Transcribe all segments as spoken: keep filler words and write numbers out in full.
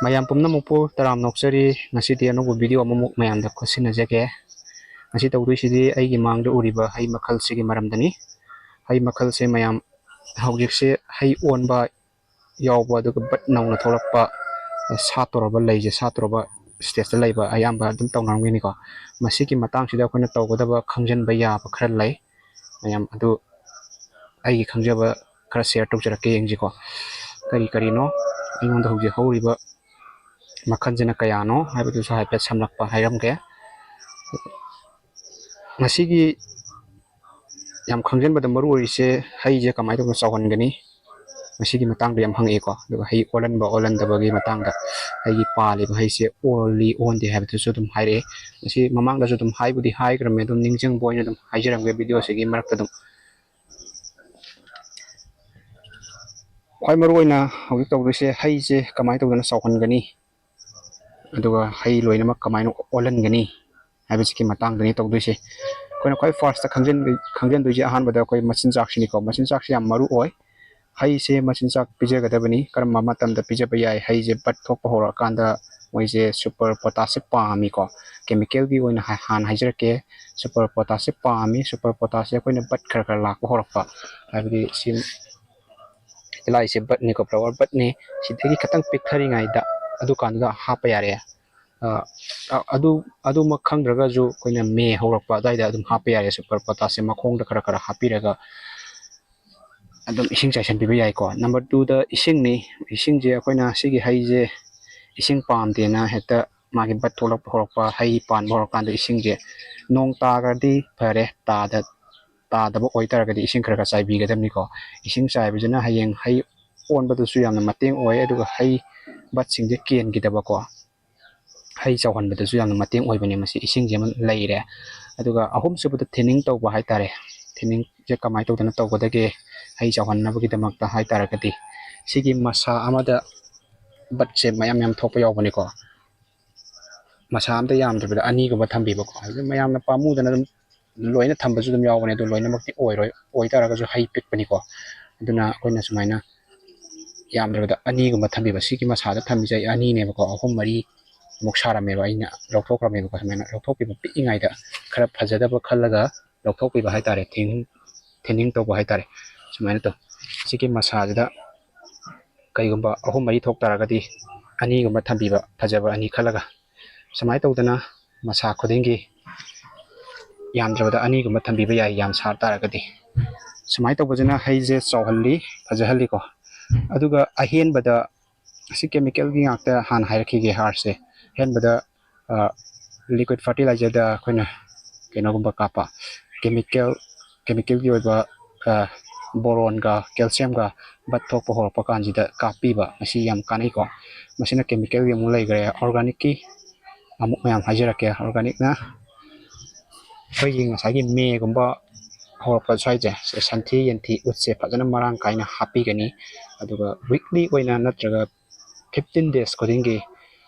ꯃꯌꯥꯝ ꯄꯨꯝꯅꯃꯛꯄꯨ ꯇꯔꯥꯝꯅ ꯑꯣꯛꯆꯔꯤ꯫ ꯉꯁꯤꯗꯤ ꯑꯅꯧꯕ video ꯑꯃꯃꯨꯛ ꯃꯌꯥꯝꯗ ꯈꯨꯠꯁꯤꯟꯅꯖꯒꯦ꯫ ꯉꯁꯤ ꯇꯧꯗꯣꯏꯁꯤꯗꯤ ꯑꯩꯒꯤ ꯃꯥꯡꯗ ꯎꯔꯤꯕ ꯍꯩ ꯃꯈꯜꯁꯤꯒꯤ ꯃꯔꯝꯗꯅꯤ꯫ ꯍꯩ ꯃꯈꯜꯁꯦ ꯃꯌꯥꯝ ꯍꯧꯖꯤꯛꯁꯦ ꯍꯩ ꯑꯣꯟꯕ ꯌꯥꯎꯕ, ꯑꯗꯨꯒ bud ꯅꯧꯅ ꯊꯣꯛꯂꯛꯄ, ꯁꯥꯠꯇꯧꯔꯕ, ꯂꯩꯁꯦ ꯁꯥꯠꯇꯧꯔꯕ stageꯇ ꯂꯩꯕ ꯑꯌꯥꯝꯕ ꯑꯗꯨꯝ ꯇꯧꯅꯔꯝꯒꯅꯤꯀꯣ꯫ ꯃꯁꯤꯒꯤ ꯃꯇꯥꯡꯁꯤꯗ ꯑꯩꯈꯣꯏꯅ ꯇꯧꯒꯗꯕ, ꯈꯪꯖꯤꯟꯕ ꯌꯥꯕ ꯈꯔ ꯂꯩ꯫ ꯃꯌꯥꯝ ꯑꯗꯨ ꯑꯩꯒꯤ ꯈꯪꯖꯕ ꯈꯔ share ꯇꯧꯖꯔꯛꯀꯦ, ꯌꯦꯡꯁꯤꯀꯣ꯫ ꯀꯔꯤ ꯀꯔꯤꯅꯣ ꯑꯩꯉꯣꯟꯗ ꯍꯧꯖꯤꯛ ꯍꯧꯔꯤꯕ ꯃꯈꯜꯁꯤꯅ ꯀꯌꯥꯅꯣ ꯍꯥꯏꯕꯗꯨꯁꯨ ꯍꯥꯏꯐꯦꯠ ꯁꯝꯂꯞꯄ ꯍꯥꯏꯔꯝꯒꯦ꯫ ꯃꯁꯤꯒꯤ ꯌꯥꯝ ꯈꯪꯖꯤꯟꯕꯗ ꯃꯔꯨ ꯑꯣꯏꯔꯤꯁꯦ ꯍꯩꯁꯦ ꯀꯃꯥꯏꯅ ꯇꯧꯅ ꯆꯥꯎꯍꯟꯒꯅꯤ, ꯃꯁꯤꯒꯤ ꯃꯇꯥꯡꯗ ꯌꯥꯝ ꯍꯪꯉꯛꯑꯦꯀꯣ꯫ ꯑꯗꯨꯒ ꯍꯩ ꯑꯣꯜꯍꯟꯕ ꯑꯣꯜꯍꯟꯗꯕꯒꯤ ꯃꯇꯥꯡꯗ, ꯑꯩꯒꯤ ꯄꯥꯜꯂꯤꯕ ꯍꯩꯁꯦ ꯑꯣꯜꯂꯤ ꯑꯣꯟꯗꯦ ꯍꯥꯏꯕꯗꯨꯁꯨ ꯑꯗꯨꯝ ꯍꯥꯏꯔꯛꯑꯦ꯫ ꯃꯁꯤ ꯃꯃꯥꯡꯗꯁꯨ ꯑꯗꯨꯝ ꯍꯥꯏꯕꯨꯗꯤ ꯍꯥꯏꯈ꯭ꯔꯝꯃꯦ, ꯑꯗꯨꯝ ꯅꯤꯡꯁꯤꯡꯕ ꯑꯣꯏꯅ ꯑꯗꯨꯝ ꯍꯥꯏꯖꯔꯝꯒꯦ videoꯁꯤꯒꯤ ꯃꯔꯛꯇ ꯑꯗꯨꯝ꯫ ꯈ꯭ꯋꯥꯏ ꯃꯔꯨ ꯑꯣꯏꯅ ꯍꯧꯖꯤꯛ ꯇꯧꯗꯣꯏꯁꯦ ꯍꯩꯁꯦ ꯀꯃꯥꯏꯅ ꯇꯧꯗꯅ ꯆꯥꯎꯍꯟꯒꯅꯤ, ꯑꯗꯨꯒ ꯍꯩ ꯂꯣꯏꯅꯃꯛ ꯀꯃꯥꯏꯅ ꯑꯣꯜꯍꯟꯒꯅꯤ ꯍꯥꯏꯕꯁꯤꯒꯤ ꯃꯇꯥꯡꯗꯅꯤ ꯇꯧꯗꯣꯏꯁꯦ꯫ ꯑꯩꯈꯣꯏꯅ ꯈ꯭ꯋꯥꯏ firstꯇ ꯈꯪꯖꯤꯟ-, ꯈꯪꯖꯤꯟꯗꯣꯏꯁꯦ ꯑꯍꯥꯟꯕꯗ ꯑꯩꯈꯣꯏ ꯃꯆꯤꯟꯖꯥꯛꯁꯤꯅꯤꯀꯣ꯫ ꯃꯆꯤꯟꯖꯥꯛꯁꯤ ꯌꯥꯝ ꯃꯔꯨ ꯑꯣꯏ꯫ ꯍꯩꯁꯦ ꯃꯆꯤꯟꯖꯥꯛ ꯄꯤꯖꯒꯗꯕꯅꯤ꯫ ꯀꯔꯝꯕ ꯃꯇꯝꯗ ꯄꯤꯖꯕ ꯌꯥꯏ? ꯍꯩꯁꯦ bud ꯊꯣꯛꯄ ꯍꯧꯔꯛꯑꯀꯥꯟꯗ ꯃꯣꯏꯁꯦ super potashꯁꯦ ꯄꯥꯝꯃꯤꯀꯣ꯫ Chemicalꯒꯤ ꯑꯣꯏꯅ ꯍꯥ-, ꯍꯥꯟꯅ ꯍꯥꯏꯖꯔꯛꯀꯦ꯫ Super potashꯁꯦ ꯄꯥꯝꯃꯤ꯫ Super potashꯁꯦ ꯑꯩꯈꯣꯏꯅ bud ꯈꯔ ꯈꯔ ꯂꯥꯛꯄ ꯍꯧꯔꯛꯄ, ꯍꯥꯏꯕꯗꯤ ꯁꯤ ꯇꯤꯜꯍꯥꯏꯁꯦ budꯅꯤꯀꯣ, flower budꯅꯤ꯫ ꯁꯤꯗꯒꯤ ꯈꯤꯇꯪ ꯄꯤꯛꯊꯔꯤꯉꯩꯗ ꯑꯗꯨꯀꯥꯟꯗꯨꯗ ꯍꯥꯞꯄ ꯌꯥꯔꯦ꯫ ꯑ, ꯑ, ꯑꯗꯨ, ꯑꯗꯨꯃꯛ ꯈꯪꯗ꯭ꯔꯒꯁꯨ ꯑꯩꯈꯣꯏꯅ ꯃꯦ ꯍꯧꯔꯛꯄ ꯑꯗꯨꯋꯥꯏꯗ ꯑꯗꯨꯝ ꯍꯥꯞꯄ ꯌꯥꯔꯦ꯫ Super potashꯁꯦ ꯃꯈꯣꯡꯗ ꯈꯔ ꯈꯔ ꯍꯥꯞꯄꯤꯔꯒ ꯑꯗꯨꯝ ꯏꯁꯤꯡ ꯆꯥꯏꯁꯤꯟꯕꯤꯕ ꯌꯥꯏꯀꯣ꯫ Number twoꯗ ꯏꯁꯤꯡꯅꯤ꯫ ꯏꯁꯤꯡꯁꯦ ꯑꯩꯈꯣꯏꯅ ꯁꯤꯒꯤ ꯍꯩꯁꯦ ꯏꯁꯤꯡ ꯄꯥꯝꯗꯦꯅ ꯍꯦꯛꯇ ꯃꯥꯒꯤ bud ꯊꯣꯛꯂꯛꯄ ꯍꯧꯔꯛꯄ, ꯍꯩ ꯄꯥꯟꯕ ꯍꯧꯔꯀꯥꯟꯗ ꯏꯁꯤꯡꯁꯦ ꯅꯣꯡ ꯇꯥꯈ꯭ꯔꯗꯤ ꯐꯔꯦ, ꯇꯥꯗ-, ꯇꯥꯗꯕ ꯑꯣꯏꯇꯥꯔꯒꯗꯤ ꯏꯁꯤꯡ ꯈꯔ ꯈꯔ ꯆꯥꯏꯕꯤꯒꯗꯕꯅꯤꯀꯣ꯫ ꯏꯁꯤꯡ ꯆꯥꯏꯕꯁꯤꯅ ꯍꯌꯦꯡ ꯍꯩ ꯑꯣꯟꯕꯗꯁꯨ ꯌꯥꯝꯅ ꯃꯇꯦꯡ ꯑꯣꯏ, ꯑꯗꯨꯒ ꯍꯩ budꯁꯤꯡꯁꯦ ꯀꯦꯟꯈꯤꯗꯕꯀꯣ, ꯍꯩ ꯆꯥꯎꯍꯟꯕꯗꯁꯨ ꯌꯥꯝꯅ ꯃꯇꯦꯡ ꯑꯣꯏꯕꯅꯦ꯫ ꯃꯁꯤ ꯏꯁꯤꯡꯁꯦ ꯑꯃ ꯂꯩꯔꯦ꯫ ꯑꯗꯨꯒ ꯑꯍꯨꯝꯁꯨꯕꯗ thinning ꯇꯧꯕ ꯍꯥꯏꯇꯥꯔꯦ꯫ Thinningꯁꯦ ꯀꯃꯥꯏꯅ ꯇꯧꯗꯅ ꯇꯧꯒꯗꯒꯦ? ꯍꯩ ꯆꯥꯎꯍꯟꯅꯕꯒꯤꯗꯃꯛꯇ ꯍꯥꯏꯇꯥꯔꯒꯗꯤ ꯁꯤꯒꯤ ꯃꯁꯥ ꯑꯃꯗ budꯁꯦ ꯃꯌꯥꯝ ꯃꯌꯥꯝ ꯊꯣꯛꯄ ꯌꯥꯎꯕꯅꯤꯀꯣ꯫ ꯃꯁꯥ ꯑꯝꯇ ꯌꯥꯝꯗ꯭ꯔꯕꯗ ꯑꯅꯤꯒꯨꯝꯕ ꯊꯝꯕꯤꯕꯀꯣ꯫ ꯍꯥꯏꯗꯤ ꯃꯌꯥꯝꯅ ꯄꯥꯝꯃꯨꯗꯅ ꯑꯗꯨꯝ ꯂꯣꯏꯅ ꯊꯝꯕꯁꯨ ꯑꯗꯨꯝ ꯌꯥꯎꯕꯅꯦ, ꯑꯗꯨ ꯂꯣꯏꯅꯃꯛꯇꯤ ꯑꯣꯏꯔꯣꯏ꯫ ꯑꯣꯏꯇꯥꯔꯒꯁꯨ ꯍꯩ ꯄꯤꯛꯄꯅꯤꯀꯣ꯫ ꯑꯗꯨꯅ ꯑꯩꯈꯣꯏꯅ ꯁꯨꯃꯥꯏꯅ ꯌꯥꯝꯗ꯭ꯔꯕꯗ ꯑꯅꯤꯒꯨꯝꯕ ꯊꯝꯕꯤꯕ꯫ ꯁꯤꯒꯤ ꯃꯁꯥꯗ ꯊꯝꯃꯤꯁꯦ ꯑꯩ ꯑꯅꯤꯅꯦꯕꯀꯣ, ꯑꯍꯨꯝ ꯃꯔꯤ ꯃꯨꯛ ꯁꯥꯔꯝꯃꯦꯕ꯫ ꯑꯩꯅ ꯂꯧꯊꯣꯛꯈ꯭ꯔꯕꯅꯦꯕꯀꯣ꯫ ꯁꯨꯃꯥꯏꯅ ꯂꯧꯊꯣꯛꯄꯤꯕ, ꯄꯤꯛꯏꯉꯩꯗ ꯈꯔ ꯐꯖꯗꯕ ꯈꯜꯂꯒ ꯂꯧꯊꯣꯛꯄꯤꯕ ꯍꯥꯏꯇꯥꯔꯦ, ꯊꯤꯅꯤꯡ ꯊꯤꯅꯤꯡ ꯇꯧꯕ ꯍꯥꯏꯇꯥꯔꯦ꯫ ꯁꯨꯃꯥꯏꯅ ꯇꯧ꯫ ꯁꯤꯒꯤ ꯃꯁꯥꯁꯤꯗ ꯀꯩꯒꯨꯝꯕ ꯑꯍꯨꯝ ꯃꯔꯤ ꯊꯣꯛ ꯇꯥꯔꯒꯗꯤ ꯑꯅꯤꯒꯨꯝꯕ ꯊꯝꯕꯤꯕ, ꯐꯖꯕ ꯑꯅꯤ ꯈꯜꯂꯒ꯫ ꯁꯨꯃꯥꯏꯅ ꯇꯧꯗꯅ ꯃꯁꯥ ꯈꯨꯗꯤꯡꯒꯤ ꯌꯥꯝꯗ꯭ꯔꯕꯗ ꯑꯅꯤꯒꯨꯝꯕ ꯊꯝꯕꯤꯕ ꯌꯥꯏ, ꯌꯥꯝ ꯁꯥ ꯇꯥꯔꯒꯗꯤ꯫ ꯁꯨꯃꯥꯏꯅ ꯇꯧꯕꯁꯤꯅ ꯍꯩꯁꯦ ꯆꯥꯎꯍꯜꯂꯤ, ꯐꯖꯍꯜꯂꯤꯀꯣ꯫ ꯑꯗꯨꯒ ꯑꯍꯦꯟꯕꯗ, ꯑꯁꯤ ꯀꯦꯃꯤꯀꯦꯜꯒꯤ ꯉꯥꯛꯇ ꯍꯥꯟꯅ ꯍꯥꯏꯔꯛꯈꯤꯒꯦ, ꯍꯥꯔꯁꯦ꯫ ꯑꯍꯦꯟꯕꯗ ꯂꯤꯀ꯭ꯋꯤꯠ ꯐꯔꯇꯤꯂꯥꯏꯖꯔꯗ ꯑꯩꯈꯣꯏꯅ ꯀꯩꯅꯣꯒꯨꯝꯕ ꯀꯥꯞꯄ, ꯀꯦꯃꯤꯀꯦꯜ, ꯀꯦꯃꯤꯀꯦꯜꯒꯤ ꯑꯣꯏꯕ ꯕꯣꯔꯣꯟꯒ ꯀꯦꯜꯁꯤꯌꯝꯒ ꯕꯠ ꯊꯣꯛꯄ ꯍꯧꯔꯛꯄ ꯀꯥꯟꯁꯤꯗ ꯀꯥꯞꯄꯤꯕ, ꯃꯁꯤ ꯌꯥꯝ ꯀꯥꯟꯅꯩꯀꯣ꯫ ꯃꯁꯤꯅ ꯀꯦꯃꯤꯀꯦꯜꯒꯤ ꯑꯃꯨꯛ ꯂꯩꯈ꯭ꯔꯦ꯫ ꯑꯣꯔꯒꯥꯅꯤꯛꯀꯤ ꯑꯃꯨꯛ ꯃꯌꯥꯝ ꯍꯥꯏꯖꯔꯛꯀꯦ꯫ ꯑꯣꯔꯒꯥꯅꯤꯛꯅ ꯑꯩꯈꯣꯏꯒꯤ ꯉꯁꯥꯏꯒꯤ ꯃꯦꯒꯨꯝꯕ ꯍꯧꯔꯛꯄ ꯁ꯭ꯋꯥꯏꯁꯦ, ꯁꯟꯊꯤ ꯌꯦꯟꯊꯤ ꯎꯠꯁꯦ ꯐꯖꯅ ꯃꯔꯥꯡ ꯀꯥꯏꯅ ꯍꯥꯞꯄꯤꯒꯅꯤ꯫ ꯑꯗꯨꯒ ꯋꯤꯛꯂꯤ ꯑꯣꯏꯅ ꯅꯠꯇ꯭ꯔꯒ ꯐꯤꯐꯇꯤꯟ ꯗꯦꯖ ꯈꯨꯗꯤꯡꯒꯤ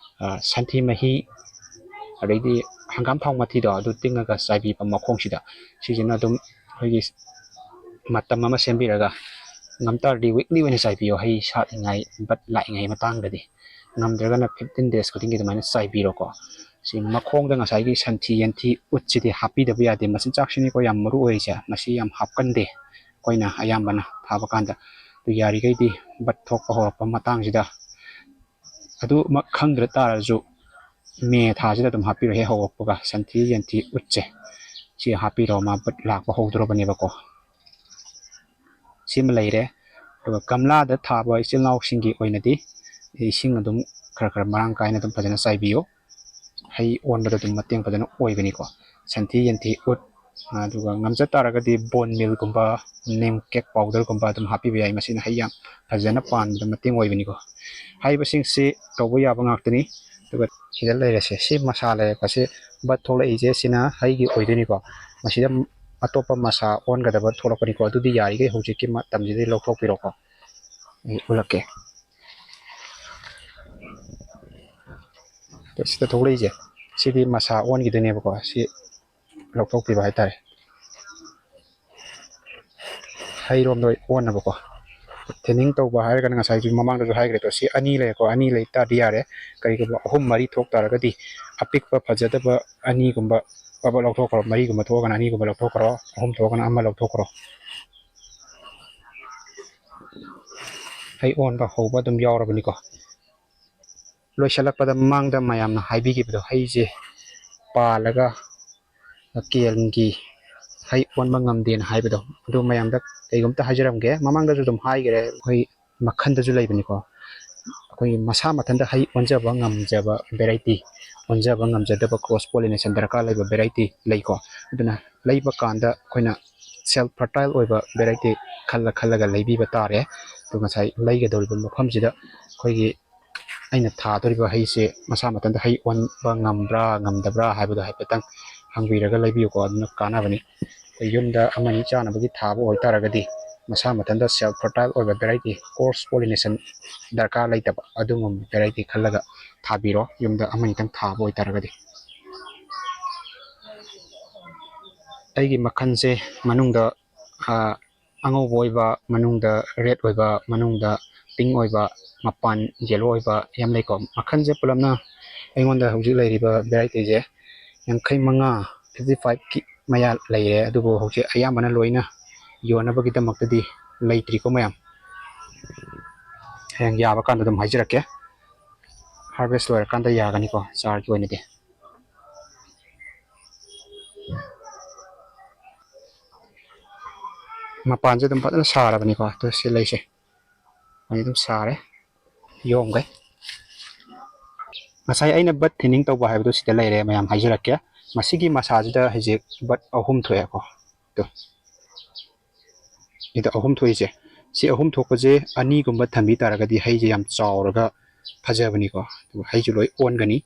ꯁꯟꯊꯤ ꯃꯍꯤ, ꯑꯗꯩꯗꯤ ꯍꯪꯒꯥꯝ ꯊꯥꯎ ꯃꯊꯤꯗꯣ, ꯑꯗꯨ ꯇꯤꯡꯉꯒ ꯆꯥꯏꯕꯤꯕ ꯃꯈꯣꯡꯁꯤꯗ꯫ ꯁꯤꯁꯤꯅ ꯑꯗꯨꯝ ꯑꯩꯈꯣꯏꯒꯤ ꯃꯇꯝ ꯑꯃ ꯁꯦꯝꯕꯤꯔꯒ, ꯉꯝ ꯇꯥꯔꯗꯤ ꯋꯤꯛꯂꯤ ꯑꯣꯏꯅ ꯆꯥꯏꯕꯤꯌꯣ꯫ ꯍꯩ ꯁꯥꯠꯂꯤꯉꯩ, ꯕꯠ ꯂꯥꯛꯏꯉꯩ ꯃꯇꯥꯡꯗꯗꯤ, ꯉꯝꯗ꯭ꯔꯒꯅ ꯐꯤꯐꯇꯤꯟ ꯗꯦꯖ ꯈꯨꯗꯤꯡꯒꯤ ꯑꯗꯨꯃꯥꯏꯅ ꯆꯥꯏꯕꯤꯔꯣꯀꯣ꯫ ꯁꯤ ꯃꯈꯣꯡꯗ ꯉꯁꯥꯏꯒꯤ ꯁꯟꯊꯤ ꯌꯦꯟꯊꯤ ꯎꯠꯁꯤꯗꯤ ꯍꯥꯞꯄꯤꯗꯕ ꯌꯥꯗꯦ꯫ ꯃꯆꯤꯟꯖꯥꯛꯁꯤꯅꯤꯀꯣ ꯌꯥꯝ ꯃꯔꯨ ꯑꯣꯏꯔꯤꯁꯦ꯫ ꯃꯁꯤ ꯌꯥꯝ ꯍꯥꯞꯀꯟꯗꯦ ꯑꯩꯈꯣꯏꯅ ꯑꯌꯥꯝꯕꯅ ꯊꯥꯕ ꯀꯥꯟꯗ꯫ ꯑꯗꯨ ꯌꯥꯔꯤꯈꯩꯗꯤ ꯕꯠ ꯊꯣꯛꯄ ꯍꯧꯔꯛꯄ ꯃꯇꯥꯡꯁꯤꯗ, ꯑꯗꯨꯃꯛ ꯈꯪꯗ꯭ꯔ ꯇꯥꯔꯁꯨ ꯃꯦ ꯊꯥꯁꯤꯗ ꯑꯗꯨꯝ ꯍꯥꯞꯄꯤꯔꯣ꯫ ꯍꯦꯛ ꯍꯧꯔꯛꯄꯒ ꯁꯟꯊꯤ ꯌꯦꯟꯊꯤ ꯎꯠꯁꯦ ꯁꯤ ꯍꯥꯞꯄꯤꯔꯣ, ꯃꯥ ꯕꯠ ꯂꯥꯛꯄ ꯍꯧꯗꯣꯔꯕꯅꯦꯕꯀꯣ꯫ ꯁꯤꯃ ꯂꯩꯔꯦ꯫ ꯑꯗꯨꯒ ꯒꯝꯂꯥꯗ ꯊꯥꯕ ꯏꯆꯤꯜ ꯏꯅꯥꯎꯁꯤꯡꯒꯤ ꯑꯣꯏꯅꯗꯤ ꯏꯁꯤꯡ ꯑꯗꯨꯝ ꯈꯔ ꯈꯔ ꯃꯔꯥꯡ ꯀꯥꯏꯅ ꯑꯗꯨꯝ ꯐꯖꯅ ꯆꯥꯏꯕꯤꯌꯨ꯫ ꯍꯩ ꯑꯣꯟꯕꯗ ꯑꯗꯨꯝ ꯃꯇꯦꯡ ꯐꯖꯅ ꯑꯣꯏꯕꯅꯤꯀꯣ꯫ ꯁꯟꯊꯤ ꯌꯦꯟꯊꯤ ꯎꯠ, ꯑꯗꯨꯒ ꯉꯝꯖ ꯇꯥꯔꯒꯗꯤ ꯕꯣꯟ ꯃꯤꯜꯒꯨꯝꯕ, ꯅꯤꯝ ꯀꯦꯛ ꯄꯥꯎꯗꯔꯒꯨꯝꯕ ꯑꯗꯨꯝ ꯍꯥꯞꯄꯤꯕ ꯌꯥꯏ꯫ ꯃꯁꯤꯅ ꯍꯩ ꯌꯥꯝ ꯐꯖꯅ ꯄꯥꯟꯕꯗ ꯃꯇꯦꯡ ꯑꯣꯏꯕꯅꯤꯀꯣ꯫ ꯍꯥꯏꯔꯤꯕꯁꯤꯡꯁꯤ ꯇꯧꯕ ꯌꯥꯕ ꯉꯥꯛꯇꯅꯤ꯫ ꯑꯗꯨꯒ ꯁꯤꯗ ꯂꯩꯔꯁꯦ꯫ ꯁꯤ ꯃꯁꯥ ꯂꯩꯔꯛꯄꯁꯦ, ꯕꯠ ꯊꯣꯛꯂꯛꯏꯁꯦ, ꯁꯤꯅ ꯍꯩꯒꯤ ꯑꯣꯏꯗꯣꯏꯅꯤꯀꯣ꯫ ꯃꯁꯤꯗ ꯑꯇꯣꯞꯄ ꯃꯁꯥ ꯑꯣꯟꯒꯗꯕ ꯊꯣꯛꯂꯛꯄꯅꯤꯀꯣ꯫ ꯑꯗꯨꯗꯤ ꯌꯥꯔꯤꯈꯩ ꯍꯧꯖꯤꯛꯀꯤ ꯃꯇꯝꯁꯤꯗꯩ ꯂꯧꯊꯣꯛꯄꯤꯔꯣꯀꯣ꯫ ꯑꯩ ꯎꯠꯂꯛꯀꯦ꯫ ꯁꯤꯗ ꯊꯣꯛꯂꯛꯏꯁꯦ, ꯁꯤꯗꯤ ꯃꯁꯥ ꯑꯣꯟꯈꯤꯗꯣꯏꯅꯦꯕꯀꯣ꯫ ꯁꯤ ꯂꯧꯊꯣꯛꯄꯤꯕ ꯍꯥꯏꯇꯥꯔꯦ꯫ ꯍꯩꯔꯣꯝꯗ ꯑꯣꯟꯅꯕꯀꯣ꯫ ꯊꯤꯅꯤꯡ ꯇꯧꯕ ꯍꯥꯏꯔꯒꯅ ꯉꯁꯥꯏꯁꯨ ꯃꯃꯥꯡꯗꯁꯨ ꯍꯥꯏꯈ꯭ꯔꯦ, ꯁꯤ ꯑꯅꯤ ꯂꯩꯔꯦꯀꯣ, ꯑꯅꯤ ꯂꯩ ꯇꯥꯔꯗꯤ ꯌꯥꯔꯦ꯫ ꯀꯔꯤꯒꯨꯝꯕ ꯑꯍꯨꯝ ꯃꯔꯤ ꯊꯣꯛ ꯇꯥꯔꯒꯗꯤ ꯑꯄꯤꯛꯄ ꯐꯖꯗꯕ ꯑꯅꯤꯒꯨꯝꯕ ꯄꯕ ꯂꯧꯊꯣꯛꯈ꯭ꯔꯣ, ꯃꯔꯤꯒꯨꯝꯕ ꯊꯣꯛꯑꯒꯅ ꯑꯅꯤꯒꯨꯝꯕ ꯂꯧꯊꯣꯛꯈ꯭ꯔꯣ, ꯑꯍꯨꯝ ꯊꯣꯛꯑꯒꯅ ꯑꯃ ꯂꯧꯊꯣꯛꯈ꯭ꯔꯣ꯫ ꯍꯩ ꯑꯣꯟꯕ ꯍꯧꯕ ꯑꯗꯨꯝ ꯌꯥꯎꯔꯕꯅꯤꯀꯣ꯫ ꯂꯣꯏꯁꯤꯜꯂꯛꯄꯗ ꯃꯃꯥꯡꯗ ꯃꯌꯥꯝꯅ ꯍꯥꯏꯕꯤꯈꯤꯕꯗꯣ, ꯍꯩꯁꯦ ꯄꯥꯜꯂꯒ ꯀꯦꯜꯒꯤ ꯍꯩ ꯑꯣꯟꯕ ꯉꯝꯗꯦꯅ ꯍꯥꯏꯕꯗꯣ, ꯑꯗꯨ ꯃꯌꯥꯝꯗ ꯀꯩꯒꯨꯝꯇ ꯍꯥꯏꯖꯔꯝꯒꯦ꯫ ꯃꯃꯥꯡꯗꯁꯨ ꯑꯗꯨꯝ ꯍꯥꯏꯈ꯭ꯔꯦ, ꯑꯩꯈꯣꯏ ꯃꯈꯜꯗꯁꯨ ꯂꯩꯕꯅꯤꯀꯣ꯫ ꯑꯩꯈꯣꯏꯒꯤ ꯃꯁꯥ ꯃꯊꯟꯇ ꯍꯩ ꯑꯣꯟꯖꯕ ꯉꯝꯖꯕ ꯚꯦꯔꯥꯏꯇꯤ, ꯑꯣꯟꯖꯕ ꯉꯝꯖꯗꯕ ꯀ꯭ꯔꯣꯁ ꯄꯣꯂꯤꯅꯦꯁꯟ ꯗꯔꯀꯥꯔ ꯂꯩꯕ ꯚꯦꯔꯥꯏꯇꯤ ꯂꯩꯀꯣ꯫ ꯑꯗꯨꯅ ꯂꯩꯕ ꯀꯥꯟꯗ ꯑꯩꯈꯣꯏꯅ ꯁꯦꯜꯐ ꯐꯔꯇꯥꯏꯜ ꯑꯣꯏꯕ ꯚꯦꯔꯥꯏꯇꯤ ꯈꯜꯂ ꯈꯜꯂꯒ ꯂꯩꯕꯤꯕ ꯇꯥꯔꯦ꯫ ꯑꯗꯨ ꯉꯁꯥꯏ ꯂꯩꯒꯗꯧꯔꯤꯕ ꯃꯐꯝꯁꯤꯗ ꯑꯩꯈꯣꯏꯒꯤ ꯑꯩꯅ ꯊꯥꯗꯣꯔꯤꯕ ꯍꯩꯁꯦ ꯃꯁꯥ ꯃꯊꯟꯇ ꯍꯩ ꯑꯣꯟꯕ ꯉꯝꯕ꯭ꯔꯥ ꯉꯝꯗꯕ꯭ꯔꯥ ꯍꯥꯏꯕꯗꯣ ꯍꯥꯏꯐꯦꯠꯇꯪ ꯍꯪꯕꯤꯔꯒ ꯂꯩꯕꯤꯌꯨꯀꯣ꯫ ꯑꯗꯨꯅ ꯀꯥꯟꯅꯕꯅꯤ꯫ ꯑꯩꯈꯣꯏ ꯌꯨꯝꯗ ꯑꯃꯅꯤ ꯆꯥꯅꯕꯒꯤ ꯊꯥꯕ ꯑꯣꯏꯇꯥꯔꯒꯗꯤ ꯃꯁꯥ ꯃꯊꯟꯇ ꯁꯦꯜꯐ ꯐꯔꯇꯥꯏꯜ ꯑꯣꯏꯕ ꯚꯦꯔꯥꯏꯇꯤ, ꯀ꯭ꯔꯣꯁ ꯄꯣꯂꯤꯅꯦꯁꯟ ꯗꯔꯀꯥꯔ ꯂꯩꯇꯕ ꯑꯗꯨꯒꯨꯝꯕ ꯚꯦꯔꯥꯏꯇꯤ ꯈꯜꯂꯒ ꯊꯥꯕꯤꯔꯣ, ꯌꯨꯝꯗ ꯑꯃꯅꯤꯇꯪ ꯊꯥꯕ ꯑꯣꯏꯇꯥꯔꯒꯗꯤ꯫ ꯑꯩꯒꯤ ꯃꯈꯜꯁꯦ ꯃꯅꯨꯡꯗ, ꯑ, ꯑꯉꯧꯕ ꯑꯣꯏꯕ, ꯃꯅꯨꯡꯗ ꯔꯦꯗ ꯑꯣꯏꯕ, ꯃꯅꯨꯡꯗ ꯄꯤꯡ ꯑꯣꯏꯕ, ꯃꯄꯥꯟ ꯌꯦꯂꯣ ꯑꯣꯏꯕ ꯌꯥꯝ ꯂꯩꯀꯣ꯫ ꯃꯈꯜꯁꯦ ꯄꯨꯂꯞꯅ ꯑꯩꯉꯣꯟꯗ ꯍꯧꯖꯤꯛ ꯂꯩꯔꯤꯕ ꯚꯦꯔꯥꯏꯇꯤꯁꯦ ꯌꯥꯡꯈꯩ ꯃꯉꯥ, ꯐꯤꯐꯇꯤ ꯐꯥꯏꯚꯀꯤ ꯃꯌꯥ ꯂꯩꯔꯦ, ꯑꯗꯨꯕꯨ ꯍꯧꯖꯤꯛ ꯑꯌꯥꯝꯕꯅ ꯂꯣꯏꯅ ꯌꯣꯟꯅꯕꯒꯤꯗꯃꯛꯇꯗꯤ ꯂꯩꯇ꯭ꯔꯤꯀꯣ ꯃꯌꯥꯝ꯫ ꯍꯌꯦꯡ ꯌꯥꯕ ꯀꯥꯟꯗ ꯑꯗꯨꯝ ꯍꯥꯏꯖꯔꯛꯀꯦ꯫ ꯍꯥꯔꯚꯦꯁ ꯂꯣꯏꯔꯀꯥꯟꯗ ꯌꯥꯒꯅꯤꯀꯣ, ꯆꯥꯔꯒꯤ ꯑꯣꯏꯅꯗꯤ꯫ ꯃꯄꯥꯟꯁꯦ ꯑꯗꯨꯝ ꯐꯖꯅ ꯁꯥꯔꯕꯅꯤꯀꯣ꯫ ꯑꯗꯨ ꯁꯤ ꯂꯩꯁꯦ ꯑꯩ ꯑꯗꯨꯝ ꯁꯥꯔꯦ, ꯌꯣꯝꯈꯩ꯫ ꯉꯁꯥꯏ ꯑꯩꯅ ꯕꯠ ꯊꯤꯅꯤꯡ ꯇꯧꯕ ꯍꯥꯏꯕꯗꯣ ꯁꯤꯗ ꯂꯩꯔꯦ, ꯃꯌꯥꯝ ꯍꯥꯏꯖꯔꯛꯀꯦ꯫ ꯃꯁꯤꯒꯤ ꯃꯁꯥꯁꯤꯗ ꯍꯧꯖꯤꯛ ꯕꯠ ꯑꯍꯨꯝ ꯊꯣꯛꯑꯦꯀꯣ꯫ ꯑꯗꯣ ꯁꯤꯗ ꯑꯍꯨꯝ ꯊꯣꯛꯏꯁꯦ, ꯁꯤ ꯑꯍꯨꯝ ꯊꯣꯛꯄꯁꯦ ꯑꯅꯤꯒꯨꯝꯕ ꯊꯝꯕꯤ ꯇꯥꯔꯒꯗꯤ ꯍꯩꯁꯦ ꯌꯥꯝ ꯆꯥꯎꯔꯒ ꯐꯖꯕꯅꯤꯀꯣ꯫ ꯑꯗꯨꯒ ꯍꯩꯁꯨ ꯂꯣꯏ ꯑꯣꯟꯒꯅꯤ꯫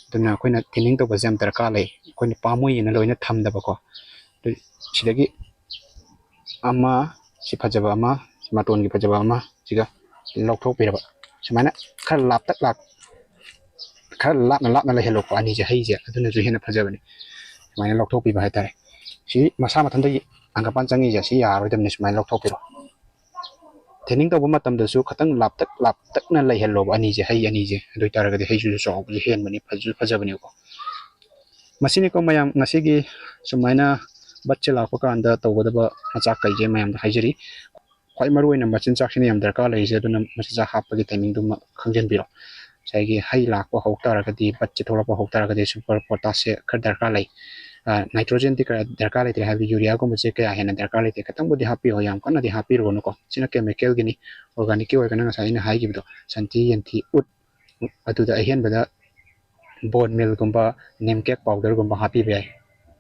ꯑꯗꯨꯅ ꯑꯩꯈꯣꯏꯅ ꯊꯤꯅꯤꯡ ꯇꯧꯕꯁꯦ ꯌꯥꯝ ꯗꯔꯀꯥꯔ ꯂꯩ꯫ ꯑꯩꯈꯣꯏꯅ ꯄꯥꯝꯃꯨꯏꯅ ꯂꯣꯏꯅ ꯊꯝꯗꯕꯀꯣ꯫ ꯑꯗꯨ ꯁꯤꯗꯒꯤ ꯑꯃ, ꯁꯤ ꯐꯖꯕ ꯑꯃ, ꯁꯤ ꯃꯇꯣꯟꯒꯤ ꯐꯖꯕ ꯑꯃ, ꯁꯤꯒ ꯂꯧꯊꯣꯛꯄꯤꯔꯕ꯫ ꯁꯨꯃꯥꯏꯅ ꯈꯔ ꯂꯥꯞꯇꯛ ꯂꯥꯞ-, ꯈꯔ ꯂꯥꯞꯅ ꯂꯥꯞꯅ ꯂꯩꯍꯜꯂꯣꯀꯣ ꯑꯅꯤꯁꯦ, ꯍꯩꯁꯦ ꯑꯗꯨꯅꯁꯨ ꯍꯦꯟꯅ ꯐꯖꯕꯅꯤ꯫ ꯁꯨꯃꯥꯏꯅ ꯂꯧꯊꯣꯛꯄꯤꯕ ꯍꯥꯏꯇꯥꯔꯦ꯫ ꯁꯤ ꯃꯁꯥ ꯃꯊꯟꯇꯒꯤ ꯍꯪꯒꯄꯥꯟ ꯆꯪꯉꯤꯁꯦ ꯁꯤ ꯌꯥꯔꯔꯣꯏꯗꯕꯅꯤ, ꯁꯨꯃꯥꯏꯅ ꯂꯧꯊꯣꯛꯄꯤꯔꯣ꯫ ꯊꯤꯅꯤꯡ ꯇꯧꯕ ꯃꯇꯝꯗꯁꯨ ꯈꯤꯇꯪ ꯂꯥꯞꯇꯛ ꯂꯥꯞꯇꯛꯅ ꯂꯩꯍꯜꯂꯣꯕ ꯑꯅꯤꯁꯦ, ꯍꯩ ꯑꯅꯤꯁꯦ꯫ ꯑꯗꯨ ꯑꯣꯏꯇꯥꯔꯒꯗꯤ ꯍꯩꯁꯤꯁꯨ ꯆꯥꯎꯕꯁꯨ ꯍꯦꯟꯕꯅꯤ, ꯐꯖꯁꯨ ꯐꯖꯕꯅꯦꯕꯀꯣ꯫ ꯃꯁꯤꯅꯤꯀꯣ ꯃꯌꯥꯝ, ꯉꯁꯤꯒꯤ ꯁꯨꯃꯥꯏꯅ ꯕꯠꯁꯦ ꯂꯥꯛꯄ ꯀꯥꯟꯗ ꯇꯧꯒꯗꯕ ꯃꯆꯥꯛꯈꯩꯁꯦ ꯃꯌꯥꯝꯗ ꯍꯥꯏꯖꯔꯤ꯫ ꯈ꯭ꯋꯥꯏ ꯃꯔꯨ ꯑꯣꯏꯅ ꯃꯆꯤꯟꯖꯥꯛꯁꯤꯅ ꯌꯥꯝ ꯗꯔꯀꯥꯔ ꯂꯩꯔꯤꯁꯦ, ꯑꯗꯨꯅ ꯃꯆꯤꯟꯖꯥꯛ ꯍꯥꯞꯄꯒꯤ ꯇꯥꯏꯃꯤꯡꯗꯨꯃ ꯈꯪꯖꯤꯟꯕꯤꯔꯣ꯫ ꯉꯁꯥꯏꯒꯤ ꯍꯩ ꯂꯥꯛꯄ ꯍꯧ ꯇꯥꯔꯒꯗꯤ, ꯕꯠꯁꯦ ꯊꯣꯛꯂꯛꯄ ꯍꯧ ꯇꯥꯔꯒꯗꯤ ꯁꯨꯄꯔ ꯄꯣꯇꯥꯁꯁꯦ ꯈꯔ ꯗꯔꯀꯥꯔ ꯂꯩ꯫ ꯅꯥꯏꯇ꯭ꯔꯣꯖꯦꯟꯗꯤ ꯀꯌꯥ ꯗꯔꯀꯥꯔ ꯂꯩꯇ꯭ꯔꯦ, ꯍꯥꯏꯕꯗꯤ ꯌꯨꯔꯤꯌꯥꯒꯨꯝꯕꯁꯦ ꯀꯌꯥ ꯍꯦꯟꯅ ꯗꯔꯀꯥꯔ ꯂꯩꯇꯦ, ꯈꯤꯇꯪꯕꯨꯗꯤ ꯍꯥꯞꯄꯤꯌꯣ, ꯌꯥꯝ ꯀꯟꯅꯗꯤ ꯍꯥꯞꯄꯤꯔꯨꯒꯅꯨꯀꯣ꯫ ꯁꯤꯅ ꯀꯦꯃꯤꯀꯦꯜꯒꯤꯅꯤ꯫ ꯑꯣꯔꯒꯥꯅꯤꯛꯀꯤ ꯑꯣꯏꯔꯒꯅ ꯉꯁꯥꯏ ꯑꯩꯅ ꯍꯥꯏꯈꯤꯕꯗꯣ, ꯁꯟꯊꯤ, ꯌꯦꯟꯊꯤ, ꯎꯠ, ꯑꯗꯨꯗ ꯑꯍꯦꯟꯕꯗ ꯕꯣꯟ ꯃꯤꯜꯒꯨꯝꯕ, ꯅꯦꯝꯀꯦꯛ ꯄꯥꯎꯗꯔꯒꯨꯝꯕ ꯍꯥꯞꯄꯤꯕ ꯌꯥꯏ꯫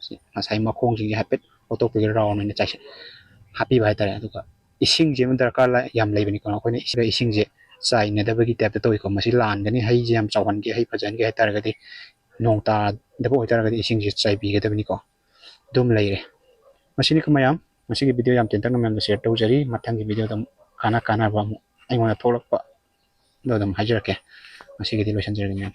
ꯁꯤ ꯉꯁꯥꯏ ꯃꯈꯣꯡꯁꯤꯡꯁꯦ ꯍꯥꯏꯐꯦꯠ ꯂꯧꯊꯣꯛꯄꯤꯔꯒ ꯔꯥꯎꯟ ꯑꯣꯏꯅ ꯆꯥꯏꯁꯤꯟ ꯍꯥꯞꯄꯤꯕ ꯍꯥꯏꯇꯥꯔꯦ꯫ ꯑꯗꯨꯒ ꯏꯁꯤꯡꯁꯦ ꯑꯃ ꯗꯔꯀꯥꯔ ꯂꯩ-, ꯌꯥꯝ ꯂꯩꯕꯅꯤꯀꯣ꯫ ꯑꯩꯈꯣꯏꯅ ꯏꯁꯤꯡ, ꯏꯁꯤꯡꯁꯦ ꯆꯥꯏꯅꯗꯕꯒꯤ ꯇꯥꯏꯞꯇ ꯇꯧꯏꯀꯣ꯫ ꯃꯁꯤ ꯂꯥꯟꯒꯅꯤ, ꯍꯩꯁꯦ ꯌꯥꯝ ꯆꯥꯎꯍꯟꯒꯦ, ꯍꯩ ꯐꯖꯍꯟꯒꯦ ꯍꯥꯏꯇꯥꯔꯒꯗꯤ ꯅꯣꯡ ꯇꯥꯗꯕ ꯑꯣꯏꯇꯥꯔꯒꯗꯤ ꯏꯁꯤꯡꯁꯦ ꯆꯥꯏꯕꯤꯒꯗꯕꯅꯤꯀꯣ꯫ ꯑꯗꯨꯝ ꯂꯩꯔꯦ꯫ ꯃꯁꯤꯅꯤꯀꯣ ꯃꯌꯥꯝ, ꯉꯁꯤꯒꯤ ꯚꯤꯗꯤꯑꯣ ꯌꯥꯝ ꯇꯦꯟꯇꯛꯅ ꯃꯌꯥꯝꯗ ꯁꯤꯌꯔ ꯇꯧꯖꯔꯤ꯫ ꯃꯊꯪꯒꯤ ꯚꯤꯗꯤꯑꯣꯗ ꯑꯃꯨꯛ ꯀꯥꯟꯅ ꯀꯥꯟꯅꯕ ꯑꯃꯨꯛ ꯑꯩꯉꯣꯟꯗ ꯊꯣꯛꯂꯛꯄ ꯑꯗꯣ ꯑꯗꯨꯝ ꯍꯥꯏꯖꯔꯛꯀꯦ꯫ ꯉꯁꯤꯒꯤꯗꯤ ꯂꯣꯏꯁꯤꯟꯖꯔꯒꯦ ꯃꯌꯥꯝ꯫